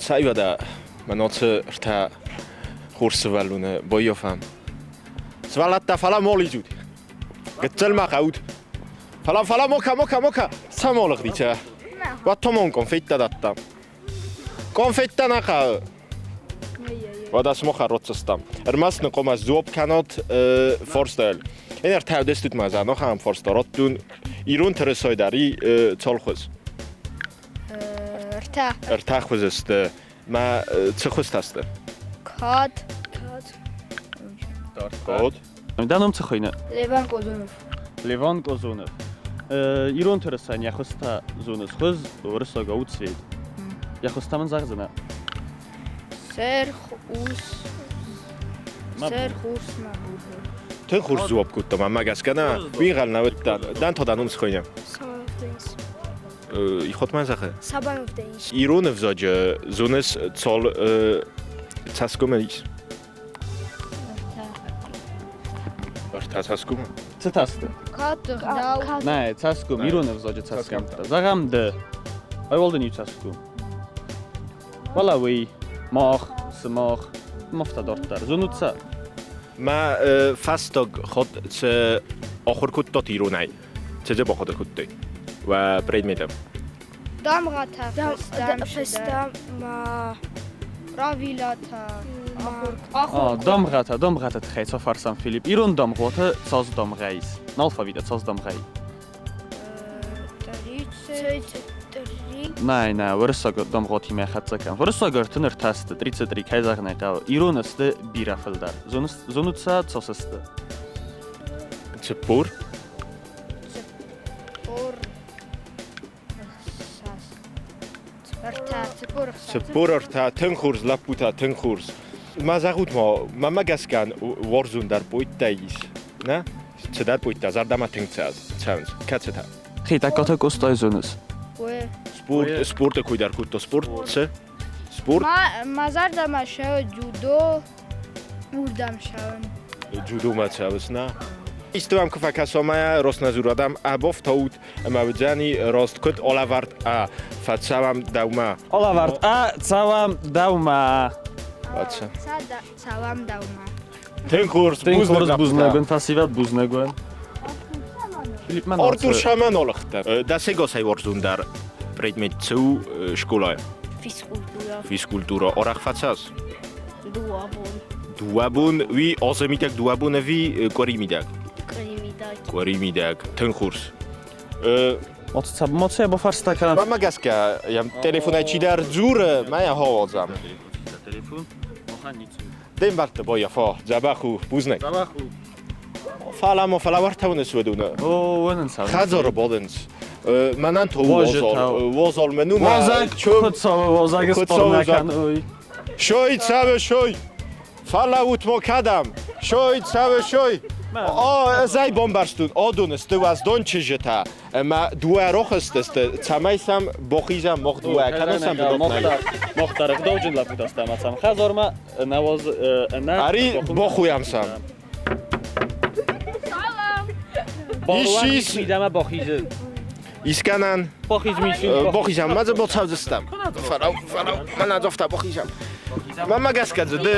Цӕйвӕдӕ мӕ ноцы ртӕ хур сывӕллоны боййафӕм. Сывӕллӕттӕ, фӕлӕ молидзут. Гыццыл ма хъӕут. Фӕлӕ, фӕлӕ мока, мока, мока. Цӕмолыгъдитӕ. Уӕд конфеттӕ дӕтта. Конфеттӕ нӕ хъӕуы. Уӕдӕ сымах ӕрроццыстам. Ӕрмӕст ныкъомӕ сдзуапп кӕнат форстӕл. Эн ӕртӕвдестут ма зӕнохӕм форста раттун ирон тырысой дӕр и цалхуыз. Ӕртӕ. Ӕртӕ хуызы сты. Мӕ цы хуызтӕ сты? Кад. Кад. Код. Дӕ ном цы хуыйны? Леван Козунов. Леван Козунов. Ирон тырысайӕн йӕ хуызтӕ зоныс? Хуыз уырыссагау у цвет. Йӕ хуызтӕ мын зӕгъдзынӕ? Сырх, урс. Сырх, урс мӕ бур. Тынг хорз дзуапп кодта мӕ гӕсгӕ нӕ уигъӕл нӕ уыдта. Дӕн та дӕ ном цы хуыйны? Ихотмӕ зӕгъы? Сабанов Денис. Ирон ӕвзаджы зоныс цал цӕсгомы ис? Ӕртӕ цӕсгомы. Цы тасты? Кад, ӕгъдау. Нӕ, цӕсгом, ирон ӕвзаджы цӕсгӕмттӕ. Зӕгъӕм, ды. Айуалдын иу цӕсгом. Фӕлӕ уый, мах, сымах, мӕфтӕ дарддӕр. Зонут сӕ? Мӕ фӕстаг хатт цы ахуыр кодтат иронӕй? Цы дзы бахъуыды кодтай уӕ предметы? Дамгъӕтӕ фыстам, фыстам ма правилӕтӕ ахуыр. Дамгъӕтӕ, дамгъӕтӕ тыххӕй цы фӕрсӕм, Филипп? Ирон дамгъӕтӕ цас дамгъӕ ис? Алфавиты цас дамгъӕ и? Нӕ, нӕ, уырыссаг дамгъӕтимӕ хӕццӕ кӕн. Уырыссаг 33 сты, 33, кӕй зӕгъын ӕй хъӕуы. Ирон сты бирӕ фылдӕр. Зонут сӕ, цас сты? 40. 40 ӕхсӕз. Ӕртӕ, 46. 43, тынг хорз лӕппутӕ, тынг хорз. Ма зӕгъут ма, мӕмӕ гӕсгӕ уарзондӕр поэттӕ ис, нӕ? Цыдӕр поэттӕ зӕрдӕмӕ тынг цӕуынц. Кӕцытӕ? Хетӕгкаты Къостайы зоныс? Спорт, спорты кой дӕр кодта. Спорт цы? Спорт? Ма зӕрдӕмӕ цӕуы дзюдо, уырдӕм цӕуын. Дзюдомӕ цӕуыс, нӕ? Исты уӕм куы фӕкӕса мӕ Росназурадӕм ӕбофтаут ӕмӕ уыдзӕни рост куыд алӕвӕрд ӕ фӕцӕуӕм дӕумӕ. Алӕвӕрд ӕ цӕуӕм дӕумӕ. Цӕуӕм дӕумӕ. Тынг хорз, Тынг хорз, бузныг фӕсивӕд, бузныг уӕн. Артур Шаман олыхтӕ. Дӕ сегасӕй уарзондӕр предмет цы у скъолайы? Физкультура. Физкультура. Арӕх фӕцӕс? Дыууӕ бон. Дыууӕ бон, уый азы мидӕг дыууӕ бон ӕви къуыри мидӕг? Къуыри мидӕг. Къуыри мидӕг. Тынг хорз. Моце бафарста кӕнӕ. Мӕнмӕ гӕсгӕ, йӕм телефонӕй чидӕр дзуры, мӕ йӕ ауадзӕм. Телефон? Махӕн ницы. Де мбӕлтты баййафа, дзӕбӕх у, бузныг. Дзӕбӕх у. Фӕлӕ ма фӕлӕ уӕртӕ уыныс уыдоны. О, уынын сӕ. Хӕдзары бадынц. Мӕнӕн то уазал, уазал мӕн у. Уазӕг хуыцауы уазӕг спорна кӕной. Шой, цӕвы, шой! Фӕлӕуут ма кӕдӕм? Шой, цӕвы, шой! О, ӕз ӕй бамбӕрстон, адон сты уӕздон чызджытӕ, ӕмӕ дыууӕ рохысты сты, цӕмӕй сӕм бахизӕм мах дыууӕ, кӕнӕ сӕм бынат нӕй. Мохтар ӕгъдауджын лӕппутӕ сты ӕмӕ сӕм хӕдзармӕ нӕуӕдз ӕнӕ Ари бахуйӕм сӕм. Ис, ис. Мидӕмӕ бахизы. Искӕнӕн. Бахиз мисин. Бахизӕм, ма дзы бацӕудзыстӕм. Фӕлӕу, фӕлӕу, мӕнӕ дзофта бахизӕм. Мӕнмӕ гӕсгӕ дзы ды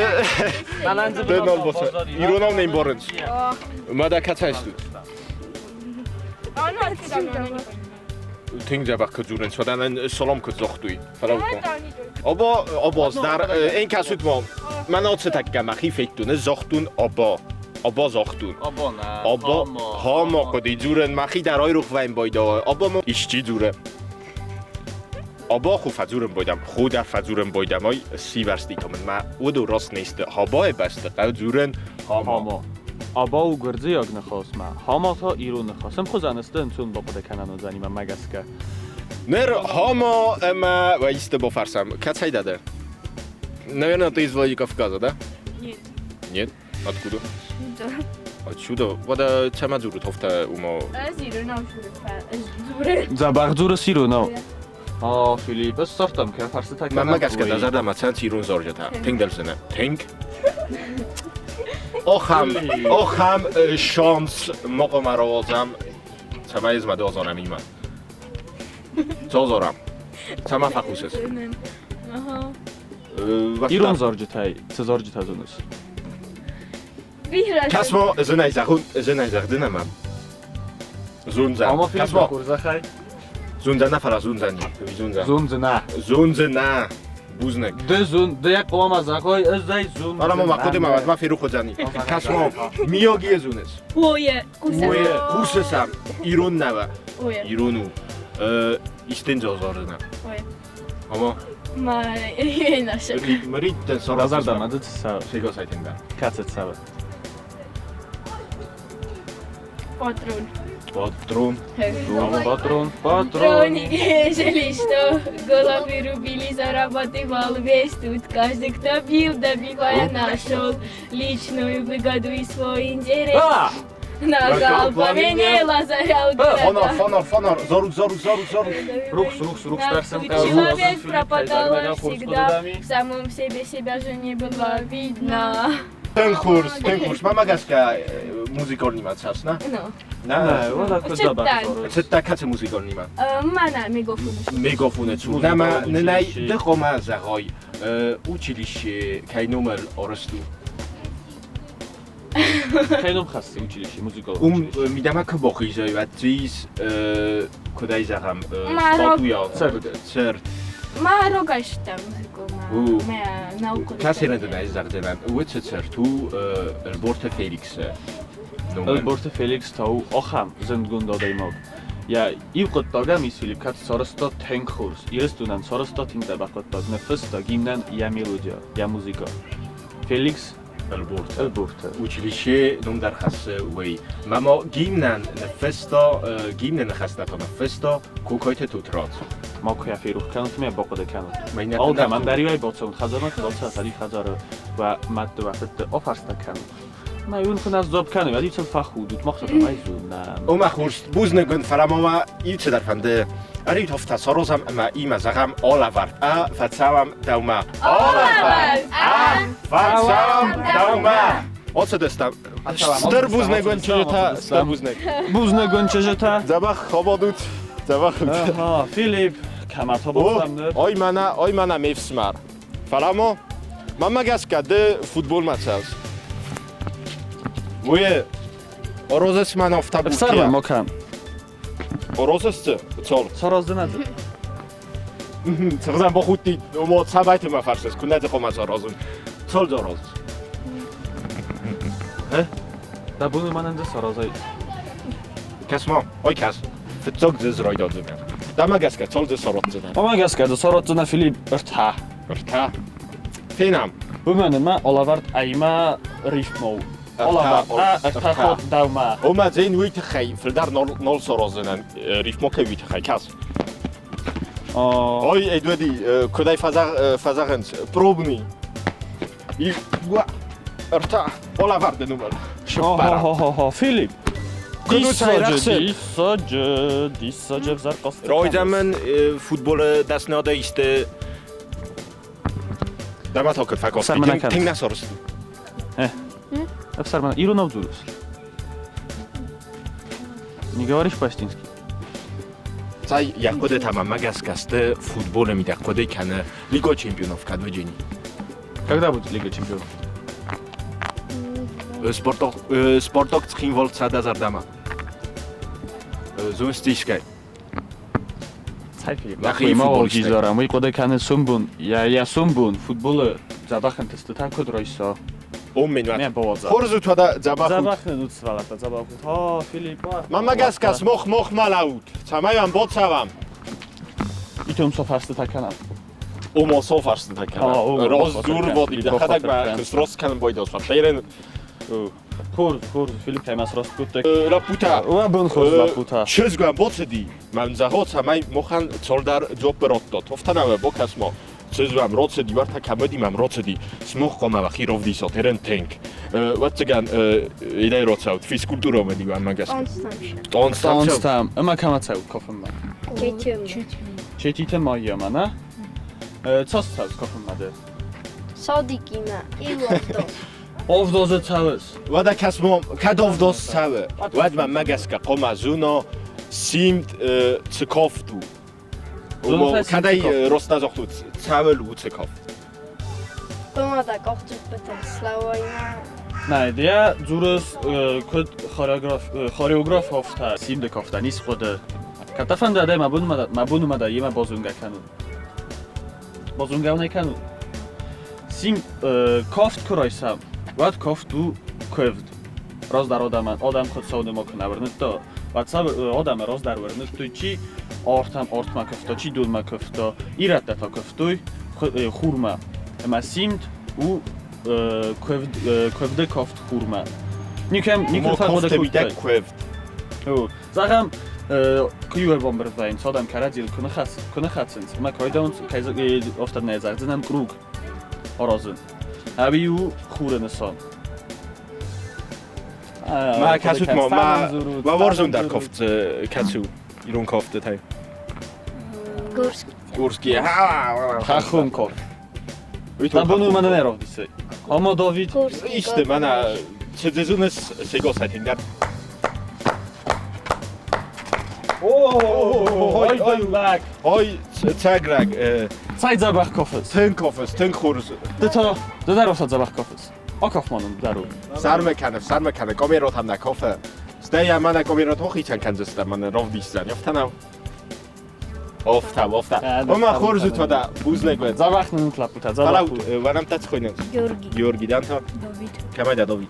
ды нал боца. Иронау не мбарынц. Ма дӕ кӕцӕй стут? Тынг дзӕбӕх куы дзурынц, уӕдӕ нын салам куыд загътой. Фӕлӕут ма. Оба, оба, дар, эн кӕсут ма. Мӕн ацытӕккӕ мӕхи федтон, ӕз загътон оба. Оба загътон. Оба нӕ. Оба, хамо хъуыди дзурын, мӕхи дӕр айрох вӕйын байдаа. Оба ма исчи дзуры. Оба ху фӕдзурын байдам, ху дӕр фӕдзурын байдам, ай сивӕрститомын мӕ уыдо раст не сты. Хабайы бӕсты хъӕу дзурын хамо. Аба у гуырдзиаг ныхасмӕ, хама та ирон ныхас. Ӕмхуызӕн сты ӕнцон бахъуыды кӕнӕн уыдзӕни мӕнмӕ гӕсгӕ. Ныр хамо ӕмӕ исты бафӕрсӕм. Кӕцӕй дӕ ды? Наверное, ты из Владикавказа, да? Нет. Нет? Откуда? Отсюда. Отсюда? Уӕдӕ цӕмӕ дзурут афтӕ уымӕ? Ӕз иронау дзурын. Дзӕбӕх дзурыс иронау? О, Филипп, ӕз ссардтам, кӕ фарстытӕ кӕнӕм. Мӕнмӕ гӕсгӕ дӕ зӕрдӕмӕ цӕуынц ирон зарджытӕ. Тынг дӕлдзынӕ. Тынг? Охӕм, охӕм шанс ма хъуамӕ рауадзӕм, цӕмӕй ӕз мӕ дозорӕм имӕ. Зозорӕм. Цӕмӕ фӕхъусыс? Ага. Ирон зарджытӕй цы зарджытӕ зоныс? Бирӕ. Кӕс-ма, зынӕй зӕгъун, зынӕй зӕгъдзынӕ мӕм. Зундзӕ. Ама фильм Кӕс-ма, хорзӕхӕй. зундзӕ нӕ фӕлӕ зундзӕни. Зундзӕ. Зундзынӕ. Зундзынӕ. Бузныг. Ды зун, ды йӕ хъуамӕ зӕгъой, ӕз ӕй зун. Фӕлӕ ма мӕ хъуыды ма уӕдмӕ ферох уыдзӕни. Кӕс-ма, миогийы зоныс? Ое, хъусӕм. Ое, хъусыс ӕм. Ирон нӕ Ое. Ирон у. Истен зӕгъдзынӕ. Ое. Ама Ма наша. Мриттен Разарда ма ды цы Сегосайтен дӕр. Кӕцы цӕуы? Патрон. Патрон. Патрон, патрон. Патроник, ежели что, головы рубили, зарабатывал весь тут. Каждый, кто бил, добивая, нашел личную выгоду и свой интерес. А! Накал пламеней, лазарял Фонар, города. фонар, фонар. Зарут, зарут, зарут, зарут. Рухс, рухс, рухс, персем Человек пропадал всегда, в самом себе себя же не было видно. Тынг хорз, тынг хорз. Мӕмӕ гӕсгӕ музыкон нимӕ цас, нӕ? Ну, Нӕ. Нӕ, уӕдӕ куыд дзӕбӕх Читан. зарыс. Цӕттӕ кӕцы музыкон нимӕ? Мӕнӕ мегафон. Мегафоны цур. Нӕ, мӕ нынӕй ды хъуамӕ зӕгъай, училище кӕй номыл арӕзт у? Кӕй ном хӕссы училище, музыкалон Уым училище? мидӕмӕ куы бахизай, уӕд дзы ис, куыд ӕй зӕгъӕм, Ма статуя, Цырт. цырт. Ма рогӕстӕ музыкомӕ. У. Мӕ науку. Кӕцы дын ӕй зӕгъдзынӕн, уыцы цырт у Ӕлборты Феликсы номыл. Ӕлборты Феликс та у ахӕм зындгонд адӕймаг. Йӕ иу хъуыддаг ӕм ис Филипп кӕд сарӕзта тынг хорз. Ирыстонӕн сарӕзта тынг дзӕбӕх хъуыддаг, ныффыста гимнӕн йӕ мелодия, йӕ музыкӕ. Феликс Ӕлборты. Ӕлборты. Училище ном дӕр хӕссы уый. Мӕ ма гимнӕн ныффыста, гимны ныхӕстӕ та ныффыста Кокойты Тотрадз. Макуы йӕ ферох кӕнут ӕмӕ йӕ бахъуыды кӕнут. Мӕнӕ Алкӕмӕн дӕр-иу ӕй бацӕуын хӕдзармӕ, куы бацӕуат, ӕви хӕдзары уӕ мӕдты, уӕ фыдты афарста кӕнут. Мӕ уын куы нӕ сдзуапп кӕны, уӕд-иу сыл фӕхудут, мах сыл ӕй зонӕм. Ома хорз, бузныг уын, фӕлӕ ма мӕ иу цыдӕр фӕнды. Ӕриутофтӕ саразӕм ӕмӕ имӕ зӕгъӕм алӕвӕрд, а фӕцӕуӕм дӕумӕ. Алӕвӕрд, а фӕцӕуӕм дӕумӕ! Ацыдыстӕм. Стыр бузныг уын, чызджытӕ, стыр бузныг. Бузныг уын, чызджытӕ. Дзӕбӕх абадут, дзӕбӕх ут. Аха, Филипп, кӕмӕ табуттам ныр? Ой, мӕнӕ, ой, мӕнӕ ме фсымӕр. Фӕлӕ ма, мӕнмӕ гӕсгӕ, ды футболмӕ цӕуыс. Уе, Орозес мӕн Ӕфсӕрмы ма кӕн. Орозес цы? Цол. Сараздзынӕ дзы. Цӕгъдӕн бахудти, ома цӕмӕйты мӕ фӕрсыс, куы нӕ дзы хъуамӕ саразын. Цол дзы аразыс. Дӕ бон у мӕнӕн дзы саразай. Кӕс-ма, ой кӕс. Фыццаг дзы райдадзынӕ. Дӕмӕ гӕсгӕ цал дзы сараддзынӕ? Омӕ гӕсгӕ дзы сараддзынӕ Филипп ӕртӕ. Ӕртӕ. Фенӕм. Уымӕн ӕмӕ алӕвӕрд ӕмӕ рифмӕ у. Алӕвӕрд ӕртӕ хатт дӕумӕ. Ома дзен уый тыххӕй фылдӕр нал сараздзынӕн рифмӕ кӕй уый тыххӕй. Кӕс. Ой, Эдведи, куыдӕй фӕзӕгъынц, пробный. И ӕртӕ алӕвӕрды номыр. Хо-хо-хо, Филипп! Диссаджы, диссаджы, диссаджы ӕвзӕр хъазт. Райдамын футболы дӕсныадӕй исты Дӕ та куыд фӕкодтай? Тынг нӕ сарызт. Ӕфсӕрмӕ иронау дзурыс? Не говоришь по-астински? Цай, йӕ хъуыдытӕ мӕмӕ гӕсгӕ сты футболы мидӕг хъуыды кӕны Лига чемпионов кӕд уыджени. Когда будет Лига чемпионов? Спартак, Спартак Цхинвал цӕдӕ зӕрдӕмӕ. Зонстискӕй. Цӕй Филипп, нӕхи футболисттӕ. Уый хъуыды кӕны сомбон, йӕ сомбон футболы дзӕбӕх ӕнтыстытӕ куыд райса. Оммен уӕд. Хорз ут уӕдӕ дзӕбӕх ут. Дзӕбӕх нын ут сывӕллӕттӕ, дзӕбӕх ут. О, Филипп, Мӕнмӕ гӕсгӕ смох мох ма лӕуут, цӕмӕй уӕм бацӕуӕм. Итом со фарстытӕ кӕнӕм. Ома со фарстытӕ кӕнӕм. Раздзур вот дӕхӕдӕг мӕ куы сраст кӕнын байдас, фӕлтӕрӕн Хорз, хорз, Филипп ӕмӕ сраст кодта. Лӕппутӕ! Уӕ бон хорз, лӕппутӕ! Чызг уӕм бацыди, мӕн зӕгъо, цӕмӕй махӕн цалдӕр дзуаппы радтат. Афтӕ бакӕс-ма, чызг уӕм рацыди, уӕртӕ кӕмӕди мӕм рацыди, смох хъуамӕ уӕхи равдисат, ерен тынг. Ӕвӕццӕгӕн, идӕй рацӕут, физкультурӕмӕ ди уӕммӕ гӕсгӕ. Танцтӕм. Танцтӕм. Ӕмӕ кӕмӕ цӕут кафынмӕ? Четимӕ. Четиты Майямӕ, нӕ? Цас цӕут кафынмӕ ды? Садикимӕ. Иу авдоз. Авдозы цӕуыс? Уӕдӕ кӕс-ма, кӕд авдоз цӕуы, уӕд мӕнмӕ гӕсгӕ хъуамӕ зона симд цы кафт у. Ома, кӕдӕй раст нӕ загътут, цӕуыл у цы кафт? Тома да къохджыппытыл слӕууоймӕ. Нӕ, я дзурыс куыд хореограф кофта, симды кофта, ницы хъуыды. Кӕд фӕнды адӕй мӕ бонмӕ да йемӕ бозонгӕ кӕнун. Бозонгӕ нӕ кӕнун. Сим кофт куы райсӕм, уӕд кофт у куывд. Раздӕр адӕмӕн адӕм Хуыцауны ма куы нӕ уырныдта, уӕд сӕ адӕмы раздӕр уырныдтой, чи артӕм артмӕ куывта, чи донмӕ куывта, ирӕттӕ та куывтой хурмӕ. Ӕмӕ симд у куывд, куывды кафт хурмӕ. Никӕм никуы фӕхъуыды кодтай. Куывд. Зӕгъӕм, куы иу ӕрбамбырд вӕййынц, адӕм кӕрӕдзийыл куы ныхӕцынц, ӕмӕ куы айдауынц, кӕй афтӕ нӕ зӕгъдзынӕн круг аразын. Ӕви у хуры нысан. Ма кӕсут ма, ма, ма уарзондӕр кофт кӕцы у ирон кофтытӕй? Гурский. Гурский. Хӕххон кофт. Абон у мӕнӕ равдисай. Ама Давид. Исты мӕнӕ цыдзыныс сегосайтын дӕр. Ой, ой, лӕг. Ой, цӕграг. Цӕй дзӕбӕх кофыс. Тынг кофыс, тынг хорз. Ды та, ды дӕр офта дзӕбӕх кофыс. Акаф ма нын дӕр у. Сармӕ кӕны, сармӕ кӕны, комеротам нӕ кофе. Стӕй йӕ мӕнӕ комерот хицӕн кӕндзыстӕм, мӕнӕ равдисдзӕн, офта нӕу? Офта, офта. Ома хорз у тогда, бузныг уӕд. Дзӕбӕх нын лӕппутӕ, дзӕбӕх у. Фӕлӕ уӕ нӕмттӕ цы хуыйнынц? Георгий. Георгий, дӕн та? Давид. Кӕмӕй дӕ, Давид?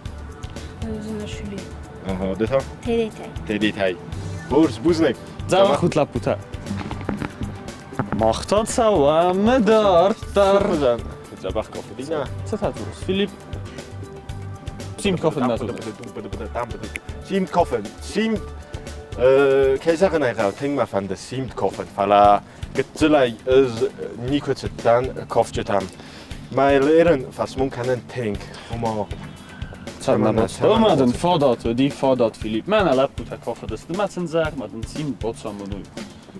Занашвили. Ага, ды та? Тедетай. Тедетай. Хорз, бузныг. Дзӕбӕх ут лӕппутӕ. Мах та цӕуӕм дарддӕр. Дзӕбӕх кофе дина. Цы та дзурыс, Филипп? Симд кофе нӕ дзурыс. Симд кофе. Симд кӕй зӕгъын ӕй хъӕуы, тынг мӕ фӕнды симд кофе, фӕлӕ гыццылӕй ӕз никуы цыдтӕн кофджытӕм. Мӕ лерын фӕсмон кӕнын тынг, ома Цӕмӕн дын фадат уыди, фадат, Филипп. Мӕнӕ лӕппутӕ кафыдысты, мӕ сын зӕгъ, мӕ дын симд бацамонуй.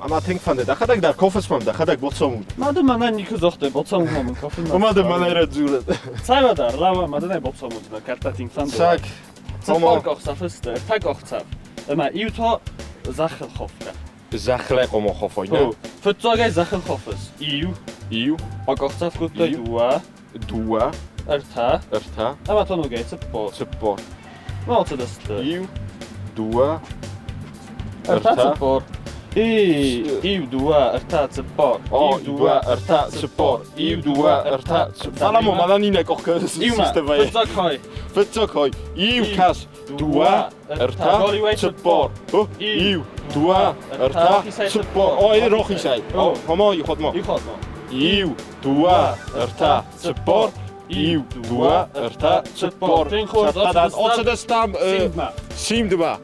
Ӕмӕ тынг фӕнды, дӕхӕдӕг дӕр кофысмӕм, дӕхӕдӕг боцомут. Ма ды мӕнӕн никуы загътай, боцомут ма мын кофы. Ома ды мӕнӕй радзурӕд. Цӕвӕдӕр, лӕва, ма дын ӕй боцомут, мӕ кӕртӕ тынг фӕнды. Саг. Цыппар къахдзӕфы сты, ӕртӕ къахдзӕф. Ӕмӕ иу та зӕххыл хофгӕ. Зӕххыл хъуамӕ хофой, нӕ? Фыццагӕй зӕххыл хофыс. Иу. Иу. Акъахдзӕф кодтай дыууӕ. Дыууӕ. Ӕртӕ. Ӕртӕ. Ӕмӕ та ногӕй цыппор. Цыппор. Ну, ацыдысты. Иу, дыууӕ, ӕртӕ, цыппор. Иу, дыууӕ, ӕртӕ, цыппор. Иу, дыууӕ, ӕртӕ, цыппор. Иу, дыууӕ, ӕртӕ, цыппор. Фӕлӕ мӕнӕн иннӕ къух Иумӕ. Фыццаг хай. Фыццаг хай. Иу кӕс. Дыууӕ, ӕртӕ, цыппор. Иу, дыууӕ, ӕртӕ, цыппор. Ой, рохисӕй. Хома, ихотма. Ихотма. Иу, дыууӕ, ӕртӕ, цыппор. Иу, дыууӕ, ӕртӕ, цыппор. Оцыдыстӕм Симдмӕ.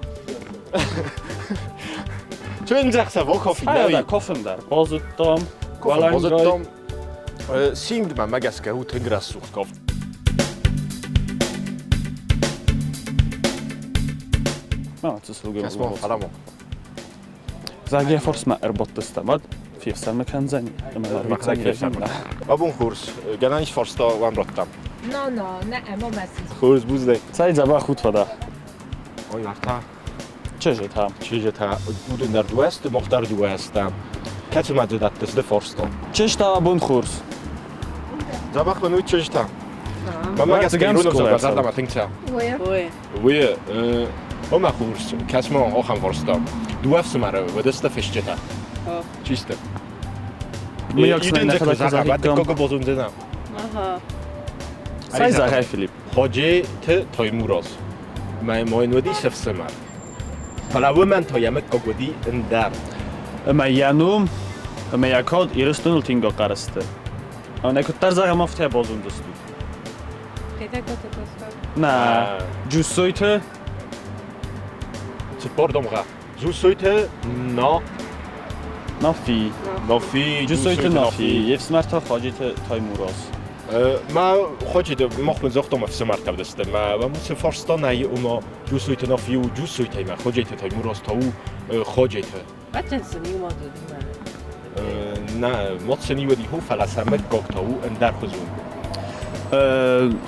Чындзӕхсӕв кофи. Кофын дӕр базыдтам. Базыдтам. Симдмӕ мӕ гӕсгӕ у тынг рӕсугъд кофт. Кӕс-ма, Зӕгъгӕ форсмӕ ӕрбадтыстӕм, уӕд фефсӕрмы кӕндзӕни ӕмӕ ӕрвитдзӕни. Абон хорз, гӕнӕн ис фарста уӕм радтам. No, no, ne, ма Хорз, бузныг. Цӕй дзӕбӕх ут фӕдӕ. Ой, ӕртӕ. Чызджытӕ. Чызджытӕ, уыдон дӕр дыууӕ сты, мах дӕр дыууӕ стӕм. Кӕцымӕ дзы дӕттыс ды фарста? Чызджытӕ абон хорз. Дзӕбӕх мын уыд чызджытӕ. Мӕнмӕ гӕсгӕ ирон ӕвзаг мӕ зӕрдӕмӕ тынг цӕуы. Уый, омӕ хорз, кӕс-ма ахӕм фарста. Дыууӕ ӕфсымӕры уыдысты фысджытӕ. Чи сты? Цӕй зӕгъай, Филипп? Ходжеты Таймураз. Мӕ мойн уыдис ӕфсымӕр. Фӕлӕ уымӕн та йӕ мыггаг уыди ӕндӕр. Ӕмӕ йӕ ном ӕмӕ йӕ кад Ирыстоныл тынг ахъӕр сты. Ӕмӕ куыддӕр зӕгъӕм, афтӕ базондзыстут. Нӕ, Джуссойты Цыппор домгъӕ. Джуссойты на Нафи. Нафи. Джуссойты Нафи. Йе фсымӕр та Хаджиты Таймураз. Мӕ Хаджиты мах мын загътам ӕфсымӕртӕ уыдысты. Мӕ уыцы фарста нӕй, ома Джуссойты Нафи у Джуссойтӕй, мӕ Хаджиты Таймураз та у Хаджиты. Нӕ, мад сын иуӕди хо, фӕлӕ сӕ мыггаг та у ӕндӕрхуызон.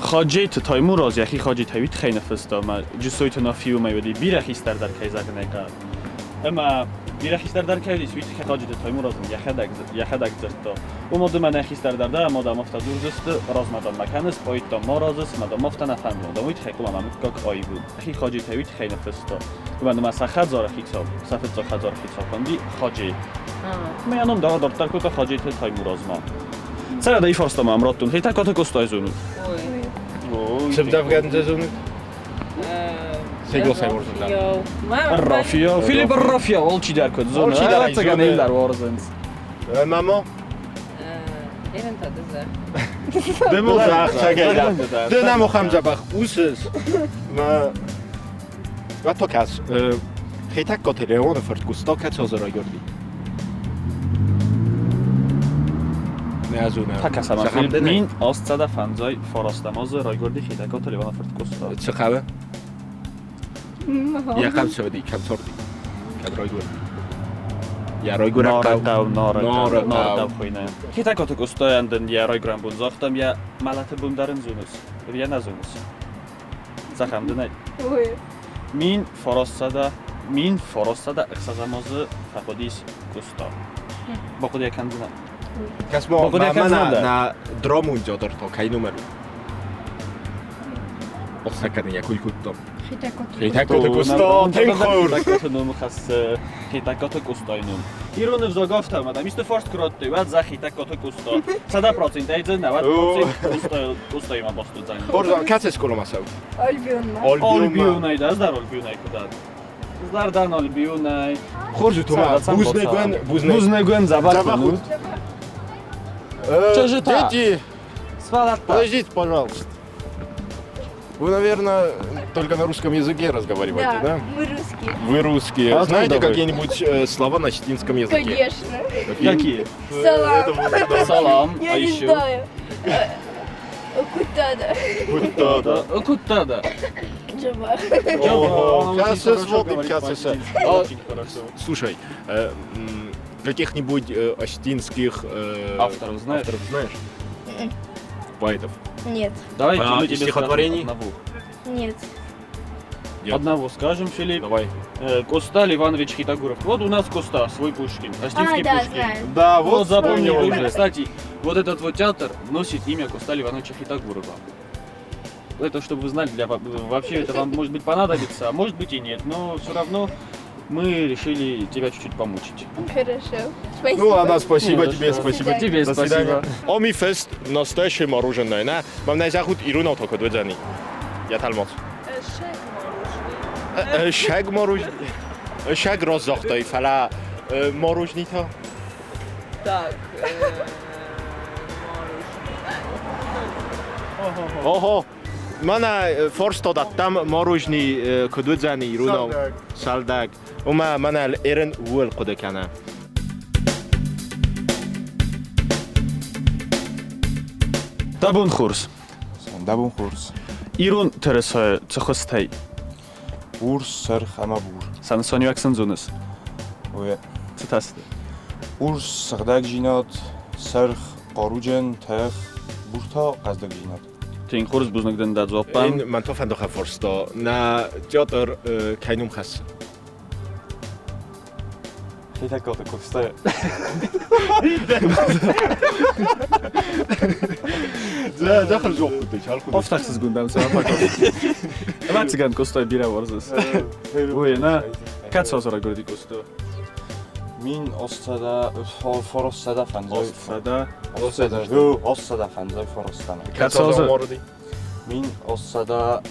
Хаджиты Таймураз йӕхи Хаджитӕй уый тыххӕй ныффыста, ӕмӕ Джусойты Нафи уымӕй уыди бирӕ хистӕрдӕр, кӕй зӕгъын ӕй хъӕуы. Ӕмӕ бирӕ хистӕрдӕр кӕй уыдис, уый тыххӕй Хаджиты Таймураз ын йӕхӕдӕг, йӕхӕдӕг дзырдта. Уым ды мӕнӕ хистӕр дӕр дӕ, ӕмӕ дам афтӕ дзурдзысты, размӕ дам мӕ кӕныс, поэт дам ма разыс, мӕ дам афтӕ нӕ фӕнды, дам уый тыххӕй хъуамӕ мӕ мыггаг аивон. Хи Хаджитӕй уый тыххӕй ныффыста. Уымӕн ӕмӕ сӕ хӕдзары хицау, сӕ фыццаг хӕдзары хицау хуынди Хаджи. Мӕ йӕ ном дӕр адарддӕр кодта Хаджиты Таймуразмӕ. Цӕрӕдӕй фарста мӕм раттун, Хетӕгкаты Къостай зонут? Ой. Цымдавгӕндзӕ зонут? Рафио, Филипп Рафио, алчидӕр куыд зоны. Ӕвӕццӕгӕн ӕлдар уарзынц. Мамо? Ды нӕм охӕм дзӕбӕх усыс. Ма токас, Хетӕгкаты Леоны фырт Густа кӕцы азы райгуырди? Нӕ зонӕм. Такасама 1805 фарастӕм азы райгуырди Хетӕгкаты Леоны фырт Густа. Цы хъӕуы? Йӕ хъӕу цы уыди, кӕм царди? Кӕд райгуырди? Йӕ райгуырӕн хъӕу. Нарыхъӕу, Нарыхъӕу хуыйны. Хетӕгкаты Къостайӕн дын йӕ райгуырӕн бон загътам, йӕ мӕлӕты бон дӕр ын зоныс? Ӕви йӕ нӕ зоныс? Цахӕм дын ӕй? 1906 азы фӕхъуыдис Къоста. Бахъуыды кӕндзынӕ. Кӕс-ма, мӕнӕ нӕ драмон театр та кӕй номер у? Охсаканы йӕ кой кодтам. Хетӕгкаты Къоста, тынг Хетӕгкаты номы хӕссы Хетӕгкаты Къостайы ном. Ирон ӕвзаг афтӕ, ӕмӕ дам исты фарст куы радтой, уӕд за Хетӕгкаты Къоста. 100%-ӕй дзы нӕ, уӕд процент Къостаимӕ баст уыдзӕн. Хорз, кӕцы скъоламӕ цӕут? Альбионмӕ. Альбионӕй дӕ, ӕз дӕр Альбионӕй куы дӕн. Ӕз дӕр дӕн Альбионӕй. Хорз у, Тома, бузныг бузныг. Бузныг уын, дзӕбӕх уын. Чызджытӕ! Дети! Подождите, пожалуйста. Вы, наверное, только на русском языке разговариваете, да? Да, мы русские. Вы русские. А Знаете откуда вы? какие-нибудь слова на осетинском языке? Конечно. Какие? Салам. Это вот, да. Салам. Я а не еще? знаю. Кутада. Кутада. Кутада. Джаба. Ого, Она очень сейчас хорошо вот, говорит сейчас по-осетински, А, Очень хорошо. Слушай, каких-нибудь осетинских Авторов знаешь? авторов знаешь? Поэтов. Нет. Давай А, мы тебе стихотворений? скажем одного. Нет. Нет. Одного скажем, Филипп. Давай. Коста Иванович Хитагуров. Вот у нас Коста, свой Пушкин. Осетинский А, да, Пушкин. знаю. Да, Вот запомнил вспомнил. уже. Кстати, вот этот вот театр носит имя Коста Ивановича Хитагурова. Это чтобы вы знали, для вообще это вам может быть понадобится, а может быть и нет, но все равно мы решили тебя чуть-чуть помучить. Хорошо. Спасибо. Ну ладно, спасибо Не за тебе, что. спасибо. Тебе До спасибо. свидания. Оми фест настоящее мороженое, на? Мам най захуд ирун отокод ведзани. Я талмац. Шаг морож... Шаг разагътай, фӕлӕ морожни та? Так. Охо. Мӕнӕ фарста дӕттӕм морожни куыд уыдзӕни иронау? Сӕлдӕг. Уымӕ мӕнӕ Эрен ууыл хъуыды кӕны. Дӕ бон хорз. Дӕ бон хорз. Ирон тырыса цы хуызтӕй? Урс, сырх ӕмӕ бур. Сӕ нысаниуӕг сын зоныс? Уе. Цытӕ сты? Урс сыгъдӕгдзинад, сырх хъаруджын, тых, бур та хъӕздыгдзинад. Тынг хорз бузныг дын дӕ дзуаппӕн. Мӕн та фӕнды фарста. Нӕ театр кӕй ном хӕссы? Хетӕгкаты Къоста. Зӕххыл зохъуыдтой, чалхуыдтой. Офтах сызгундам сӕ Ӕвӕццӕгӕн Къостай бирӕ уарзыс. Ой, нӕ. Кӕд созора гуырди Къоста? 1850. Остсӕдӕ. Остсӕдӕ. 859. Кӕд созы? 1800 1906.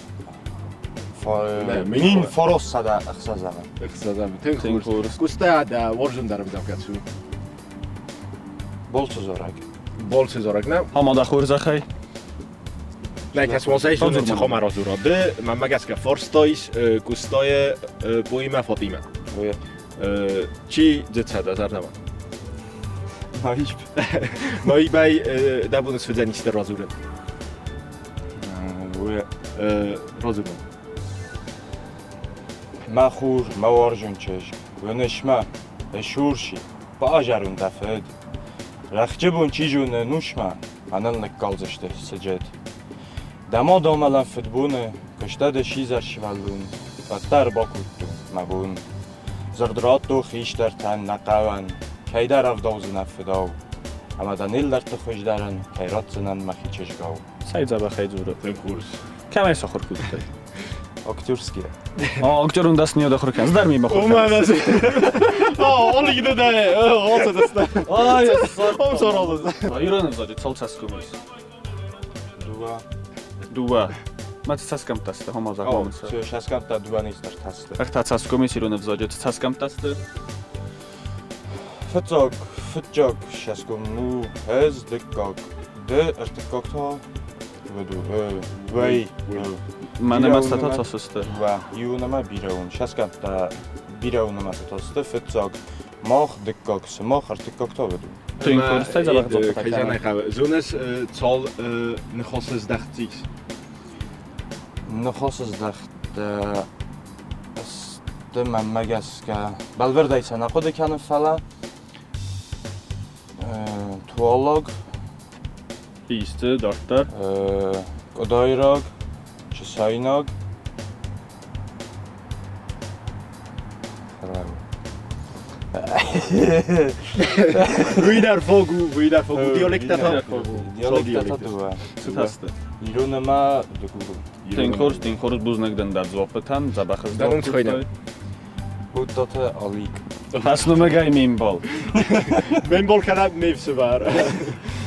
Ӕхсӕзӕм. Тынг хорз. Къоста дӕ уарзондӕр ӕмдзӕвгӕ цы у? Болцы зарӕг. Болцы зарӕг, нӕ? Ама дӕ хорзӕхӕй. Нӕ, кӕс уазӕй зоны, цы хъуамӕ радзура. Ды, мӕнмӕ гӕсгӕ, фарстаис Къостайы поэмӕ Фатимӕ. Чи дзы дӕ зӕрдӕмӕ? Наиб. Наибӕй дӕ бон суыдзӕн исты радзурын? Радзурын. Мӕ хур, мӕ уарзон чызг, уыныс мӕ, ысурси, базарун дӕ фыд. Рӕхджы бон чи зоны нусмӕ, мӕныл ныккалдзысты сыджыт. Дӕ мад амӕлӕн фыдбоны, куыста дӕ сидзӕр сывӕллон, уӕддӕр бакодтон мӕ бон. Дзырд радтой хистӕртӕн нӕ хъӕуӕн, кӕйдӕр ӕвдӕудзынӕ фыдау, ӕмӕ дӕ ныллӕртты хуыздӕрӕн кӕй ратдзынӕн мӕхи чызгау. Цӕй дзӕбӕхӕй дзуры. Тынг хорз. Кӕмӕй сахуыр кодтай? Актерский. О, актерон дӕсныйад ахуыр кӕныс, дӕр ми бахуыр Уымӕн кӕныс. ӕз. О, Олигды дӕ, оцедысты. Ай, Омсоролыз. Ирон ӕвзаджы цал цӕсгом ис? Дыууӕ. Дыууӕ. Мӕ цы цӕсгӕмттӕ сты, хома зӕгъон цы. Цӕсгӕмттӕ дыууӕ нистӕртӕ сты. Ӕртӕ цӕсгом ис ирон ӕвзаджы, цы цӕсгӕмттӕ сты? Фыццаг, фыццаг цӕсгом у ӕз, дыккаг ды, ӕртыккаг та веду, вӕй. Мӕнӕ мӕ цӕтӕ цас сты? Дыууӕ. Иу нӕмӕ бирӕ уын. Цӕсгӕмттӕ бирӕ уын нӕмӕ цӕтӕ сты. Фыццаг мах, дыккаг сымах, ӕртыккаг та веду. Тынг хорз, цӕй дзӕбӕх дзуаппытӕ кӕнай. Зоныс, цал ныхасыздӕхт ис? Ныхасыздӕхт сты мӕнмӕ гӕсгӕ. Бӕлвырдӕй сӕ нӕ хъуыды кӕнын, фӕлӕ туаллаг, Исты дарддӕр. къуыдайраг, чысайнаг. Уый дӕр фаг у, уый дӕр фаг у. Диалектӕ та? Диалектӕ та дыууӕ. Цытӕ сты? Ирон ӕмӕ дыгурон. Тынг хорз, тынг хорз, бузныг дын дӕ дзуаппытӕн, дзӕбӕх Дӕ ном тыххӕй. Будтаты Алик. Фӕсномыгӕй ме мбал. Ме мбал кӕнӕ ме фсымӕр.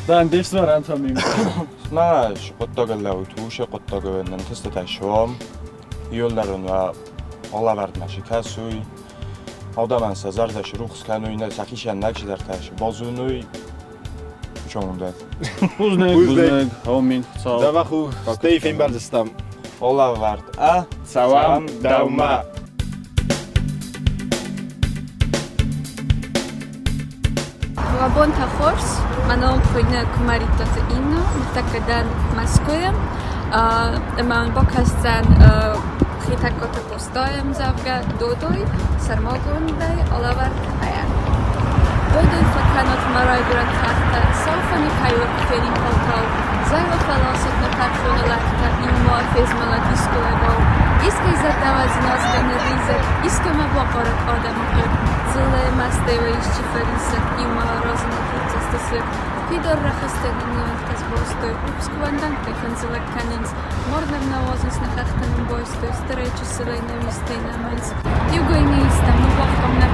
Дӕн де фсымӕрӕн та ме мбал. Мӕ хъуыддагыл лӕуут, уыцы хъуыддагыл ӕнтыстытӕ суӕм. Иуылдӕр уӕ алӕвӕрдмӕ цы кӕсуй, адӕмӕн сӕ зӕрдӕ срухс кӕнуй, нӕ сӕхицӕн нӕ чидӕртӕ базонуй. Чондӕ. Бузныг, бузныг, аумин, Хуыцау. Дзӕбӕх у, стӕй фембӕлдзыстӕм. Алӕвӕрд ӕ Цӕуӕм дӕумӕ. Уӕ бонтӕ хорз! Мӕ ном хуыйны Куымӕридтаты Инна, ныртӕккӕ дӕн Мӕскуыйы ӕмӕ мын бакӕсдзӕн Хетӕгкаты Къостайы ӕмдзӕвгӕ «Додой» сӕрмагондӕй алӕвӕрд хайӕ. Додой фӕкӕнут мӕ райгуырӕн хӕхтӕ, сау фӕныкӕй уӕ куы фенин фӕлтау, Зӕйуӕ фӕласут нӕ тӕрхоны лӕгтӕ, иумӕ фезмӕлӕд искуы Искӕй зӕрдӕмӕ дзыназгӕ нырризӕд, искӕмӕ бахъарӕд адӕмы хъыг, Дзыллӕйы мастӕй уӕ исчи фӕрисӕд, иумӕ аразыныл хурдзӕсты сыг. Фидар рӕхыстӕ нын нывӕндтӕ сбостой, рухс кувӕндӕнттӕй хынджылӕг кӕнынц, Мард нӕм нӕ уадзынц нӕ хӕхтӕ нын байстой, стырӕй-чысылӕй нӕ уистӕй нӕмынц. Иугай не истӕм, ныууагътам нӕ